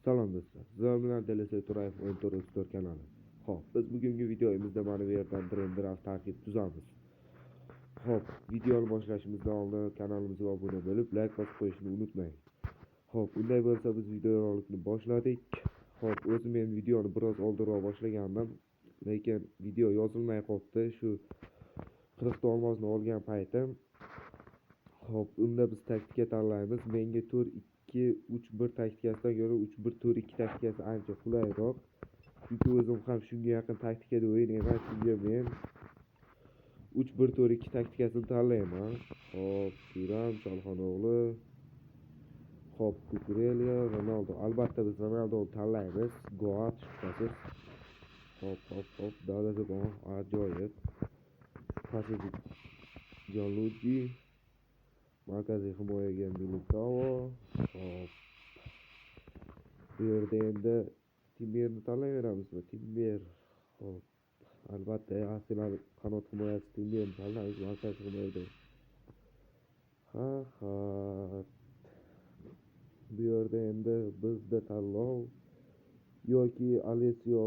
Salom do'stlar, sizlar bilan DLC Turayev O'yin 4 kanali. Xo'p, biz bugungi videomizda mana bu yerdan Dream Draft tarkib tuzamiz. Xo'p, videoni boshlashimizdan oldin kanalimizga obuna bo'lib, like bosib qo'yishni unutmang. Xo'p, unday bo'lsa biz videorolikni boshladik. Xo'p, o'zim men videoni biroz oldinroq boshlagandim, lekin video yozilmay qolibdi. Shu 40 ta olmosni olgan paytim. Xo'p, unda biz taktika tanlaymiz. Menga 4-2-3-1 taktikasidan ko'ra 3-1-4-2 taktikasi ancha qulayroq. Chunki o'zim ham shunga yaqin taktikada o'ynayman. Shunga men 3-1-4-2 taktikasini tanlayman. Xo'p, Turam, Cholxono'g'li. Xo'p, Kukurelya, Ronaldo. Albatta biz Ronaldoni tanlaymiz. Goat shubhasiz. Xo'p, xo'p, xo'p, Dadasi ajoyib. Shubhasiz Gianluigi. Markaziy himoyaga Militao. Xo'p. Bu yerda endi Timberni tanlayveramizmi? Timber. Xo'p. Albatta Arsenal qanot himoyasi Timberni tanlaymiz markaziy himoyada. Ha, ha. Bu yerda endi bizda tanlov yoki Alessio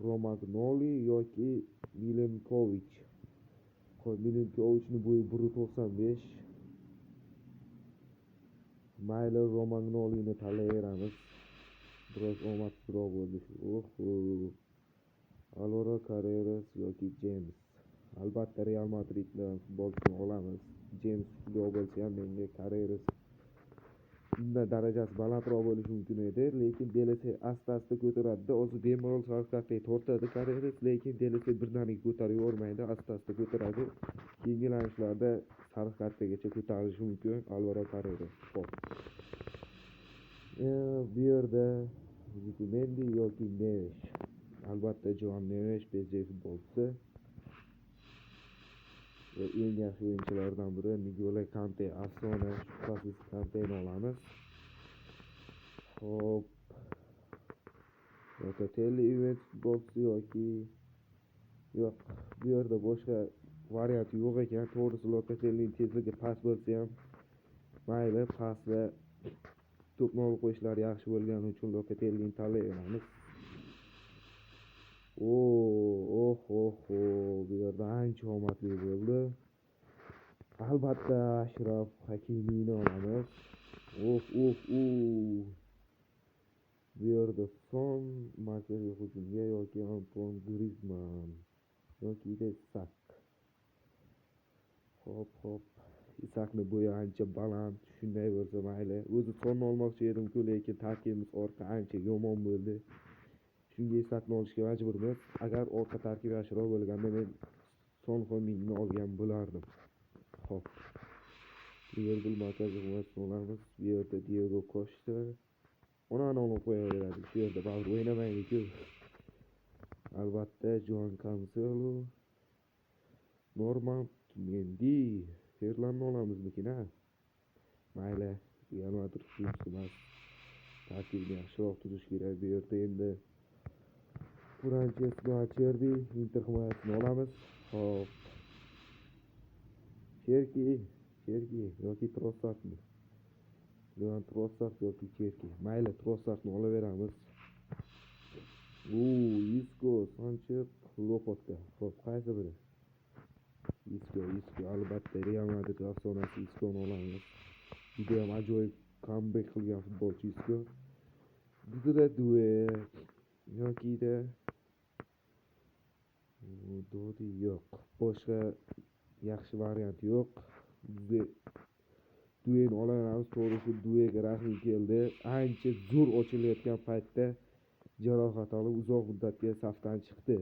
Romagnoli yoki Milinkovic. Xo'p, Milinkovichning bo'yi 1.95. Mayli, Romagnolini tanlayveramiz. Biroz omadsizroq bo'ldi shu. Oho. Alvaro Carreras yoki James. Albatta Real Madridni futbolchisini olamiz. James kuchliroq bo'lsa ham menga Carreras undan darajasi balandroq bo'lishi mumkin edi, lekin DLC asta-asta ko'taradida. Hozir bemalol sariq tortadi Carreras, lekin DLC birdaniga ko'tarib yubormaydi, asta-asta ko'taradi. Keyingi lanishlarda sariq kartagacha ko'tarilishi mumkin Alvaro Carreras. Xo'p. Bu yerda Zubimendi yoki Neves. Albatta Joan Neves PSG futbolchisi va eng yaxshi o'yinchilardan biri. Nigolo Kante afsona, shubhasiz Kanteni olamiz. Xo'p. Locatelli Juventus futbolchisi yoki yo'q, bu yerda boshqa variant yo'q ekan. To'g'risi Locatellining tezligi past bo'lsa ham mayli, past va to'pni olib qo'yishlari yaxshi bo'lgani uchun Locatellini tanlayveramiz. Oh, oh, oh, bu yerda ancha omadli bo'ldi. Albatta Ashraf Hakimiyni olamiz. Oh, oh, oh. Bu yerda Son markaziy hujumga yoki Antoine Griezmann yoki Isak. Xo'p, xo'p. Isakni bo'yi ancha baland, shunday bo'lsa mayli. O'zi Sonni olmoqchi edim-ku, lekin tarkibimiz orqa ancha yomon bo'ldi. Shunga Isakni olishga majburmiz. Agar orqa tarkib yaxshiroq bo'lganda men Son Heung-minni olgan bo'lardim. Xo'p. Liverpool markaziy himoyasini olamiz. Bu yerda Diego Costa. Onani olib qo'yaveradi. Shu yerda baribir o'ynamaydi-ku. Albatta Joan Cancelo, Norman Mendy, Ferlanni olamizmikin a? Mayli, Real Madrid hujumchisi emas. Tarkibni yaxshiroq tuzish kerak. Bu yerda endi Francesco Acerbi, Inter himoyasini olamiz. Xo'p. Cherki, Cherki yoki Trossardmi? Leon Trossard yoki Cherki. Mayli, Trossardni olaveramiz. Isco, Sanchez, Lobotka. Xo'p, qaysi biri? Isco, Isco, albatta Real Madrid afsonasi Isconi olamiz. Juda ham ajoyib comeback qilgan futbolchi Isco. Desire Due yokida Dodi yo'q. Boshqa yaxshi variant yo'q. Dueni olaveramiz. To'g'risi Duega rahmim keldi. Ancha zo'r ochilayotgan paytda jarohat olib uzoq muddatga safdan chiqdi.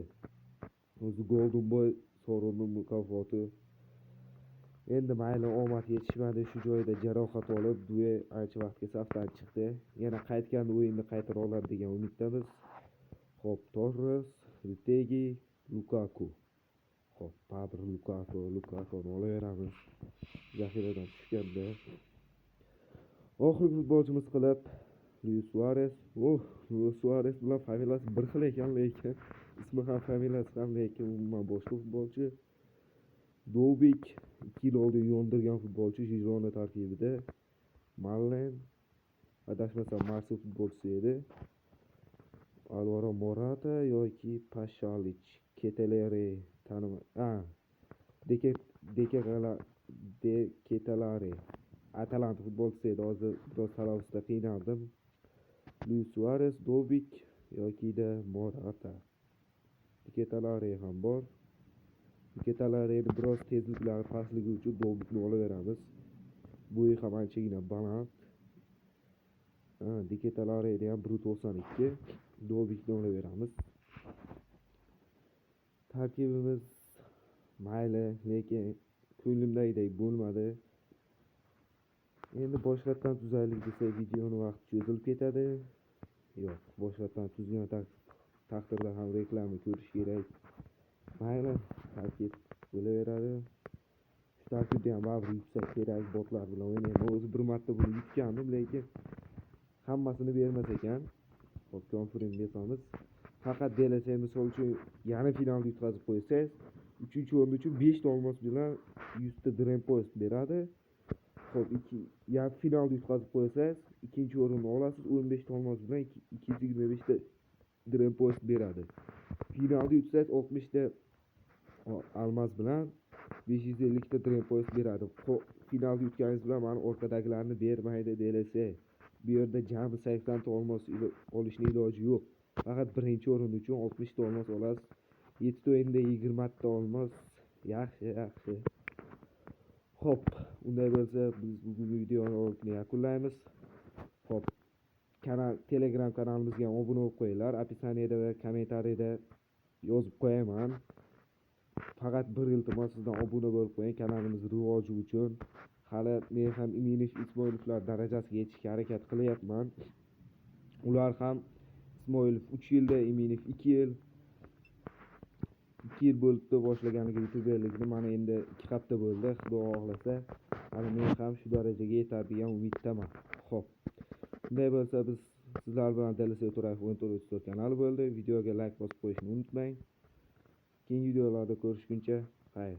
O'zi Golden Boy sovrinni mukofoti. Endi mayli, omad yetishmadi. Shu joyda jarohat olib Due ancha vaqtga safdan chiqdi. Yana qaytganda o'yinni qaytara oladi degan umiddamiz. Xo'p, Torres, Retegui, Lukaku. Xo'p, baribir Lukaku, Lukakuni olaveramiz. Zaxiradan tushganda. Oxirgi futbolchimiz qilib Luis Suarez. Oh, Luis Suarez bilan familiyasi bir xil ekan, lekin ismi ham familiyasi ham, lekin umuman boshqa futbolchi. Dovbik 2 yil oldin yondirgan futbolchi Girona tarkibida. Marlen Adashmasam Marseille futbolchisi edi. Alvaro Morata yoki Pashalich, Keteleri tanima. De Ketelare. Atalanta futbolchisi edi. Hozir biroz talaffuzda qiynaldim. Luis Suarez, Dobik yokida Morata. Ketelare ham bor. Ketelareni biroz tezliklari pastligi uchun Dobikni olaveramiz. Bo'yi ham anchagina baland. De Ketelareni ham 1.92. Dobikni olaveramiz. Tarkibimiz mayli, lekin ko'nglimdagidek bo'lmadi. Endi boshqatdan tuzaylik desak, videoni vaqti cho'zilib ketadi. Yo'q, boshqatdan tuzgan taqdirda ham reklama ko'rish kerak. Mayli, tarkib bo'laveradi. Shu tarkibda ham baribir yutsak kerak, botlar bilan o'ynayman. O'zi bir marta buni yutgandim, lekin hammasini bermas ekan. Xo'p, confirm besamiz. Faqat DLC misol uchun yarim finalda yutqazib qo'ysangiz, 3-o'rin uchun 5 ta olmos bilan 100 ta Dream Points beradi. Xo'p, yarim finalda yutqazib qo'ysangiz, 2-o'rinni olasiz, 15 ta olmos bilan 225 ta Dream Points beradi. Finalda yutsangiz 60 ta almaz bilan 550 ta Dream Points beradi. Finalda yutganingiz bilan mana orqadagilarni bermaydi DLC. Bu yerda jami 80 ta olmos olishning iloji yo'q. Faqat 1-o'rin uchun 60 ta olmos olasiz. 7 ta o'yinda 20 ta olmos. Yaxshi, yaxshi. Xo'p, unday bo'lsa biz bugungi videoni yakunlaymiz. Xo'p, kanal Telegram kanalimizga ham obuna bo'lib qo'yinglar. Описаниеda va kommentariyada yozib qo'yaman. Faqat bir iltimos, sizdan obuna bo'lib qo'ying kanalimiz rivoji uchun. Hali men ham Iminov Ismoilovlar darajasiga yetishga harakat qilyapman. Ular ham Ismoilov 3 yilda, Iminov 2 yil. 2 yil bo'libdi boshlaganiga youtuberlikni. Mana endi 2 hafta bo'ldi. Xudo xohlasa, hali men ham shu darajaga yetar degan umiddaman. Xo'p. Bunday bo'lsa biz sizlar bilan DLC Turayev 1434 kanali bo'ldi. Videoga like bosib qo'yishni unutmang. Keyingi videolarda ko'rishguncha xayr.